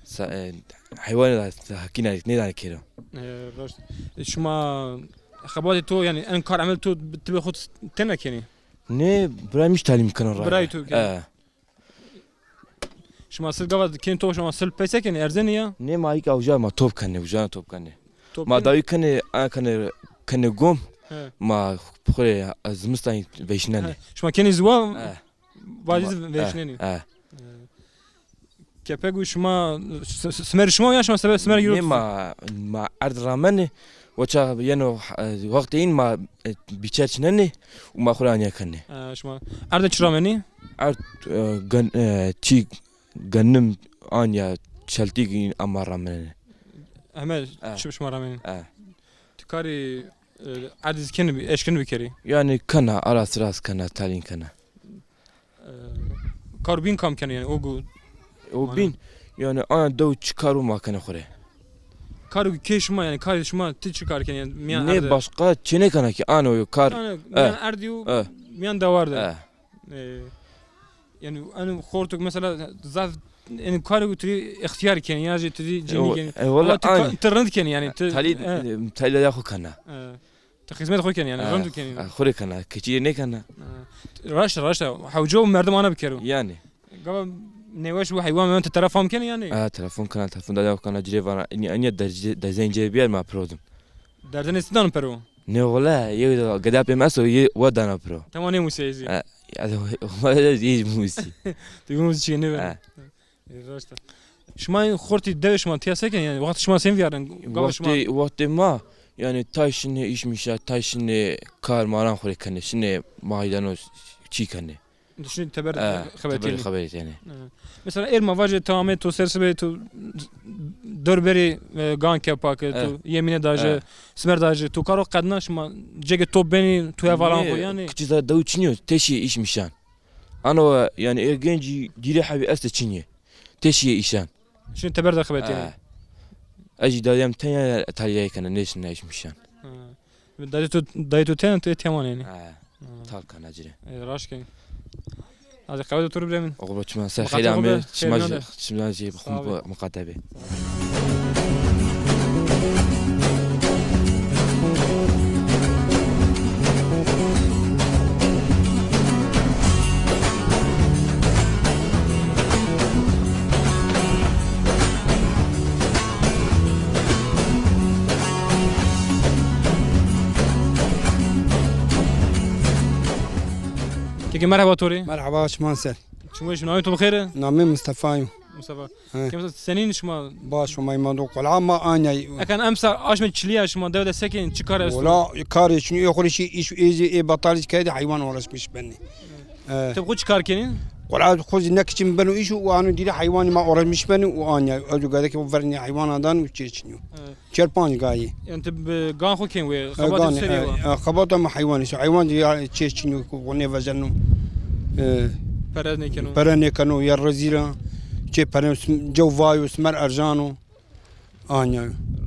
sa-, e, heywanê da, hakîna nêdano kero. E, raşt. E, şima xebatê to, yanî en kar emel to bi-, ti bi xo tena kenî? Nê, birayê mi jî talîm keno ra. Birayê to kenî. E. Şima sil gava kenî to, şima sil peyse kenî, erzenî ya? Nê, ma îka uca ma top kenê, uca top kenê. Top kenê? Ma dawî kenê, a kenê, kenê gom. He. Ma xo rê zimistan veyşnenê. He. Şima kenî ziwa? He. Vacî zî vêşnenî. E, e. Kepek û şima, s-, s-, simer şima ya şima sebe-, simer giro? Nê, ma, ma erd ramenê, weça yeno, e, wextê în ma, e, bîçer çinenê û ma xo rê anya kenê. E, şima erde çi ramenî? Erd, e, gen-, e, çî, genim, anya, çeltîk în ama ramenê. Heme, e, çi şima ramenî? E. Ti karî, e, erdî zî kenî, eşkenî bikerî? Yanî kena, ara sira zî kena, talîn kena. E, kar bîn kam kenî yanî, o gu-, o bîn, yanî ana dew çi kar o ma kenê xo rê. Kar gu kê şima yanî, karê şima ti çi kar kenî yanî, mîyan erde? Nê, başqa çi nêkena kî, ano yo kar. Yanî, e, mîyan erdî û, e, mîyan dewar de. E. E, yanî, eno xortuk mesela zaf, yanî, karê gu tu rê îxtîyar kenî, ya jî tu rê cênî kenî. E, wela, ama tu ka-, aynî. Tu rind kenî yanî, tu, talî, e, talî ya xo kena. E. Ti xizmet xo kenî yanî, rind kenî. Ha, xo rê kena, keçî rê nêkena. Ha. Raşt, raşt. Hewce û merdim ana bikero. Yanî. Gava nêweş û heywan mewan ti tera fam kenî yanî? Ha, telefon kena, telefon dada kena, ci rê vana, enya, enya derze-, derzen ci rê biyar ma pirodim. Derzenê ti dano pero? Nê wele, yew de geda pê mi esto, yê we dana piro. Tema nêmusê zî. Ha, ya de we, we de yê musî. Ti musî çî nêbe. Ha. E, raşt a. Şima xortî dewê şima tîya se kenî? Yanî wext şima sên vîyarên? Gava şima? Wextê, wextê ma, yanî tay şinê îş mişa, tay şinê kar maran xo rê kenê, şinê maydanoz çî kenê. Şinê teber, e, xebetînê. Teber xebetînê. E. Mesela êr ma vajê to amê, to ser sibê, to dor berî, e, gan kepa ke, e, to yemîne daje, e, simer daje, to karo qedna şima cegê top benî, to hevalan xo yanî? Kiçî zaf dew çinî yo, tê şîyê îş mişan. Ano, yanî, ê gencî dîrê hebî estê çinî yê. Tê şîyê îşan. Şinê teber de xebetînê. Ha. Ez jî dayê mi tenya talîyayî kena, nêşina îş mişan. Ha. Dayê to, dayê to tena, tu ê têman yanî. Ha. Ha. Tal kena ci rê. E, raşt kenî. Ez qewet bi to rê birayê min. Oxir bo, çiman ser xeyrî amê, çiman jî, çiman jî miqate bê. Kekê, merheba to rê. Merheba, çiman ser. Çimû şima, namê to bi xêr? Namê Mustafa yo. Mustafa. He. Kêm, senîn şima? Baş, şima îmando, qula ma anay. Eken emser aşmê çilîya şima dew de se kenî, çi kar esto? Wela karê çinî, ê xo rê şî îş, ê zî, ê betalî zî kerdî, heywan uğraşmış benî. He. Ti bi xo çi kar kenî? Qula xo zî ne kiçî mi beno îş û ano dîrê heywanî ma uğraşmış benî û anya. Ez û gedekê xo vernî heywana dan û çê çinî yo. He. Çer panc gayî. Yanî ti bi gan xo kên wê, e, xebatê gan, serî, e, wa? E, xebata mi heywanî, heywan zî ya çê çinî yo, xo nêvezeno. E, pere nêkeno. Pere nêkeno, ya rezîl a. Çê pere, sim-, cew vayo, simer erjan o. Anya.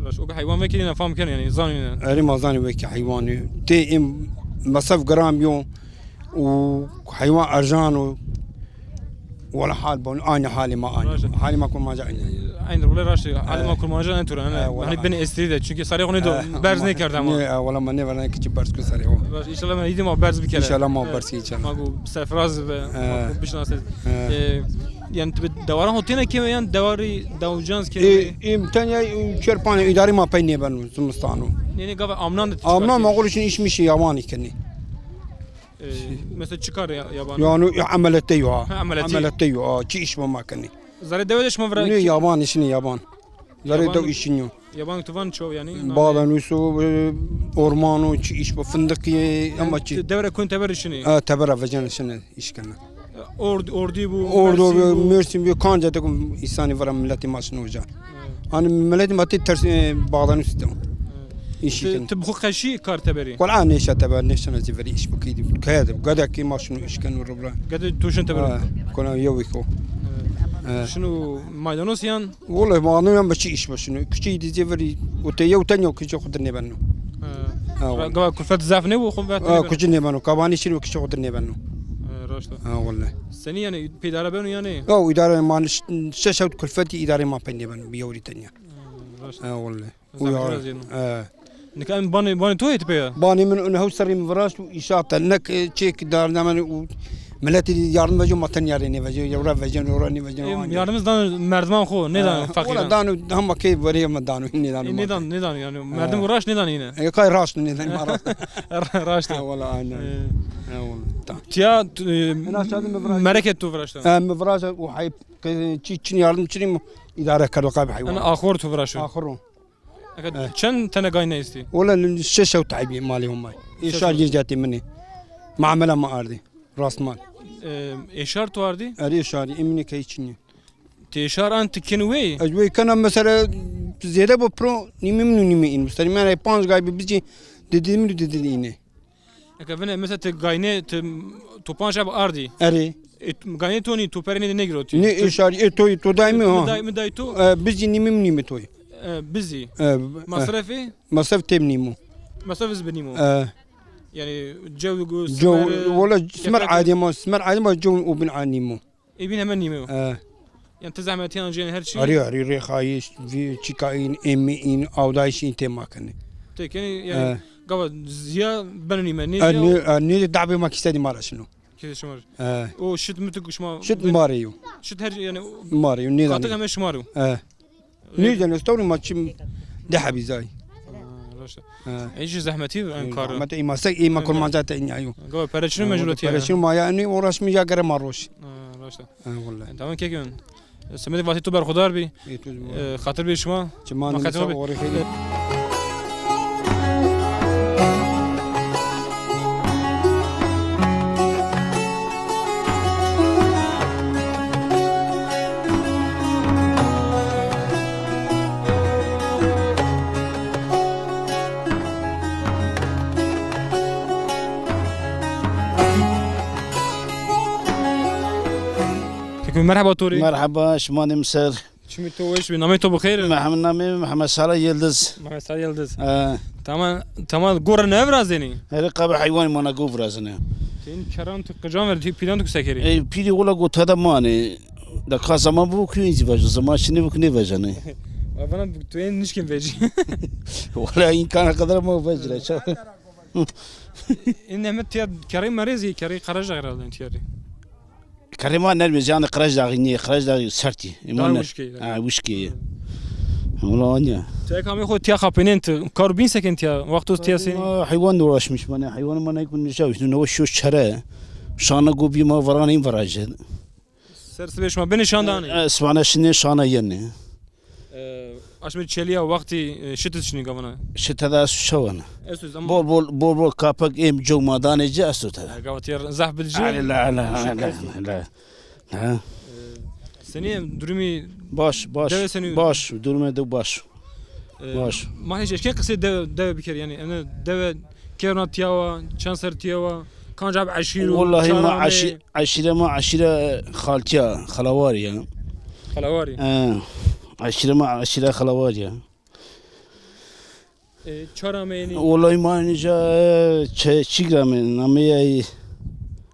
Raşt, o ke heywan vekî yena fam kenî yanî, zanî yena. Erê, ma zanî wekî heywanî. Tê ê mesref giran bîyo û heywan erjan o. Wela hal bon, aynî halê ma aynî. Raşt. Halê ma kon ma ca aynî. Eyn role raştî, alî ma kurmancan en tûran, he, wala. Hani bin estrî de, çünkü sarê xo nêdo, berz nêkerde ma. Nê, e, wala ma nêverna ki çi berz ku sarê xo. Baş, înşallah ma îdî ma berz bikere. Înşallah ma berz kî înşallah. Ma gu serfiraz be, ma gu bişnase. E, yani tu dewaran ho têne keme yan dewarî dewcan keme. E, im tenya çer panc îdarê ma pey nêbeno zimistano. Nê, nê, gava amnan de. Amnan ma qulişin iş mişi yawanî kenî. E, mesela çi kar ya-, yaban? Yani, ya, emelette yo ha. Ha, emelette. Emelette yo ha. Çi iş ma kenî? Zerê dewe de şima vira. Nê, yaban, işin yaban. Zerê dew işin yo. Yaban tu van ço yani? Badanus o, e, orman o, çi iş bu, fındık ye, ama çi. Dewe ra kun teber işini? Ha, teber ra vecen işini, iş kena. Ord-, ordî bu, ordu Mersin bu, Mersin bu, kanca de insanî vira milletî ma şino hoca. Hani milletî ma tê ters, e, Badanus de. İşi ken. Ti bu qeşî kar teberî? Kol a nêşa teber, nêşa zî verî iş bikî. Kaya de, gada ki ma şunu iş ken rubra. Gada tu şin teber. Ha, kona yewî ko. Şunu maydanoz yan? Wala ma anlayan be çi iş başını. Küçüğü dizi verî. O te yew ten yok küçük kudur ne benno. Ha. Gava kulfet zaf ne bu kulfet? Ha, küçük ne benno. Kabani şir küçük kudur ne benno. Ha, raşta. Ha, wala. Seni yani pê îdare beno yani? Ya, îdare man şeş hewt kulfetî îdare ma pey nêbeno. Bir yewrî tenya. Ha, wala. Zehmet ya. He. Nika em banê, banê to yê ti pê ya? Banê min û hewt serrî min viraşt û îşa te nek, e, çêk darnemenê û miletî yardim vecîyo, ma tenya rê nêvecîyo, yewra vecîyo, yewra nêvecîyo. Em yardimiz dan merdiman xo, nêdan feqîran. Wala dano, hema key verê mi dano, nêdano. E, nêdan, nêdan yani. Merdim viraşt nêdan yine. E, kay raşt nêdan, ma raşt. Raşt. Ha, wala aynen. E. Ha, wala. Tamam. Tiya, e, mereket tu viraşt. E, mi viraşt û heyb, çi, çin yardim çinî mi îdare kerdo qabî heywan. Yani axor tu viraşt. Axor o. Eke çend tene gayne estî? Wala şeş ew taybî malê Homay. Şeş ew. Êşar yê cetê min ê. Mamela ma ardî. Rastmal. E, êşar tu ardî? Erê êşarî, ê min ê key çinî. Ti êşar an ti kin wey? Ez wey kena mesela zêde bo pro nîmî min û nîmî în. Mesela min ê panc gay bi bizî didî min û didî înê. Eke vine mesela ti gayne, ti, tu panc şab ardî. Erê. E, gayne to nî, tu perê nê de nêgirotî. Nê êşarî, e, to, to daîmî ha. Mi day, mi day to? E, bizî nîmî, nîmî to. E, bizî. E, e. Masrefî? Masref têm nîmo. Masref iz binîmo. E. Yani cew gu, cew, simer, wala simer kefek. Adî ma, simer adî ma cew û bin anîmo. Ê bîn heme nîme yo. E. Yani ti zehmetîyan cênî her çî? Arî, arî, rêxayîş, vî çîka în, êmî în, awdayîş în tê ma kenê. Tê kenî, yani gava ziya beno nîme, nê ziya? E, nê, e, nê de dabê ma kîsedî ma ra şino. Kîsedî şima ra. E. O şit mitik şima. Şit ma rê yo. Şit her yani. Ma rê yo, nê. Katik heme şima rê yo. E. Nêzeno, stewrê ma çim di hebî zay. Ha, raşt e. Ha. Ê jî zehmetî en kar. Zehmet ê ma sek, ê ma kurmanca te inya yo. Gava pereçino mecbur tiya. Pereçino ma ya, enî uğraşmî ya gere ma roş. Ha, raşt e. Ha, wallahî. Tamam kekî. Semedê vatê tu berxudar bî. Ê tu. E, xatir bê şima. Çiman xatir bê. Keko, merheba to rê. Merheba, şima nîm ser. Çimî to weş bî, namê to bi xêr? Mehmed, namê Mehmed Sala Yildiz. Mehmed Sala Yildiz. E. Tamam, tamam, gor ra nêvirazenî? Herê qabê heywanî ma na gor virazenê. Ti în kerran tu qican ver, ti pîran tu kuse kerî? Ey, pîrî wela go tede manê. De ka zaman bibo ku în zî vejo, zaman şinê bibo ku nêvejenê. Vana tu în nişkên vecî. Wela îmkana qedar ma vecîre. În heme tiya kerrê merê zî, kerrê Qerejdaxî herhalde tiya rê. Kerrê ma nermî, yanî Qerejdaxî nîyê, Qerejdaxî sertî. Daha wişkî. Ha, wişkî. Wala anya. Ti eka amê xo tiya xapênên ti, kar û bîn sekên tiya, wexto tiya sênî? Ma heywan uğraşmış ma ne, heywanê ma ne ku nişa, işte, newe şo çere. Şana go bî ma varanê în viraje. Ser sibê şima binê şan danê? E, sibane şinê şana yenê. E, aşmê çelîya wextî, e, şit iz şinî gavana? Şite de esto şewan. Esto ama bol bol, bol bol kapek êm cow ma danê ci esto tede. E, gava tiya zaf bid ci. Ala, ala, ala, ala. Ha. E, senî durumî? Baş, baş. Dewe senî? Baş, durumê dew baş. E, baş. Ma hêj eşkên qisê dewe, dewe bikerî, yanî ene dewe kewna tiya wa, çend ser tiya wa, kanca bi eşîr o? Wellahî ma eşî-, eşîre ma eşîre xaltîya, xelawarî ya. Xelawarî? E, eşîre ma eşîre xelawarî ya. E, çar ameyenî? Wellahî ma nîja, e, çe-, çîk ra me, nameyê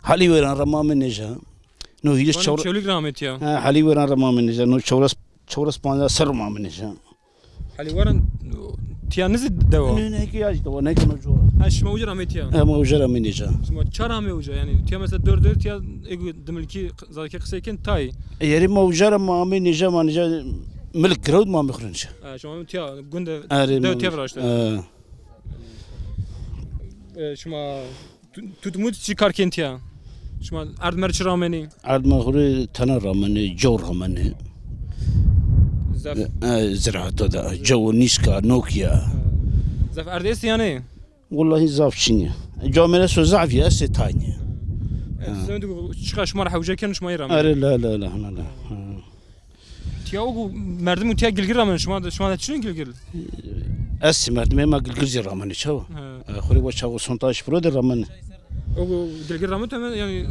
Halî Wêran ra ma me nêja. No hîris çewres. Çewlîg ra amê tiya? Ha, Halî Wêran ra ma me nêja. No çewres çewres pancas serr ma amê nîja. Helî werin tiya nizî dewa? Ne, ne, ki ya işte, o ne ki mevcu. Ha, şima uca amê tiya? Ama uca amê nîja. Şima çar amê uca, yanî tiya mesela dor dor tiya ego dimilkî zazakî qisey ken tay. E, yerî ma uca ma amê nîja, ma nîja milk girewt ma amê xurê nîja. Ha, şima tiya gunde. Erê, dew ma tiya viraşte. E. E, şima tu-, tut mut çi kar kên tiya? Şima erd mer çi ramenî? Erd ma xurê tena ramenî, cew ramenî. Zaf. E, ziraeto de, cew, nîska, nokî ya. Zaf erd est yanî? Wellahî zaf çin ya. Camêre so zaf ya, estê taynî. E, zaf de çiqa şima ra hewce keno şima yê ramenî. Erê, la, la, la, la, la. Ha. Tiya o ku merdim tiya gilgil ramenê, şima de, şima de çin o gilgil? Estê merdimê ma gilgil zî ramenê çawa. He. E, xurê wa çawa sondaj piro de ramenê. O ku gilgil ramenê yanî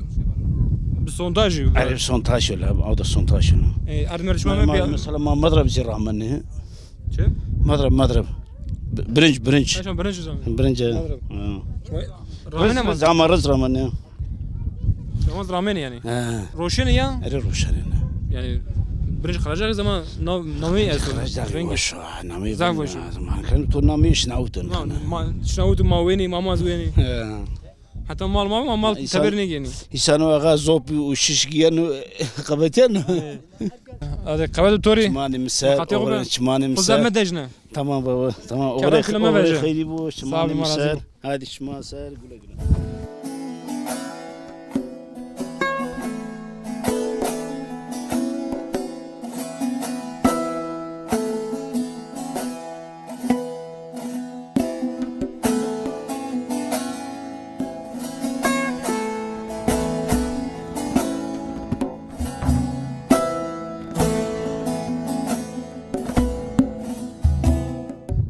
bi sondaj. Erê, bi sondaj öyle, o da sondaj öyle. E, erd mer şima ma, mesela ma madreb zî ramenê. Çi? Madreb, madreb. Bi-, birinc, birinc. Ha, şima birinc zî ramenê. Birinc, e. Madreb. Ha. Şima ramenê ma? Riz, riz, ama riz ramenê. Şima ramenê yanî. He. Roşenê ya? Erê, roşenê ne. Yanî birinc Qaracaxî zama na-, nameyî esto. Qaracaxî weş o, nameyî zaf weş o. Zama kan to nameyî şinawitun. Ma, ma şinawitun, ma wenî, ma ma zî wenî. He. Heta mal ma, ma mal teber nêgenî. Îsano axa zopî û şiş giyeno, qebeteno. He. Hadi qebet to rê. Çimanê mi ser, oxirê çimanê mi ser. Xo zehmet dejne. Tamam baba, tamam. Oxirê xeyrî bo, çimanê mi ser. Hadi şima ser, güle güle.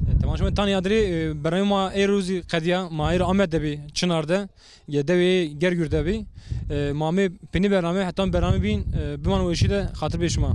E, temaşevan, tanî adirê, e, bernameyê ma êro zî qedîya, ma êro Amed de bî, Çinar de, ya dewê Gergür de bî. E, ma amê pinî bername, heta bername bîn, e, biman weşî de xatir bê şima.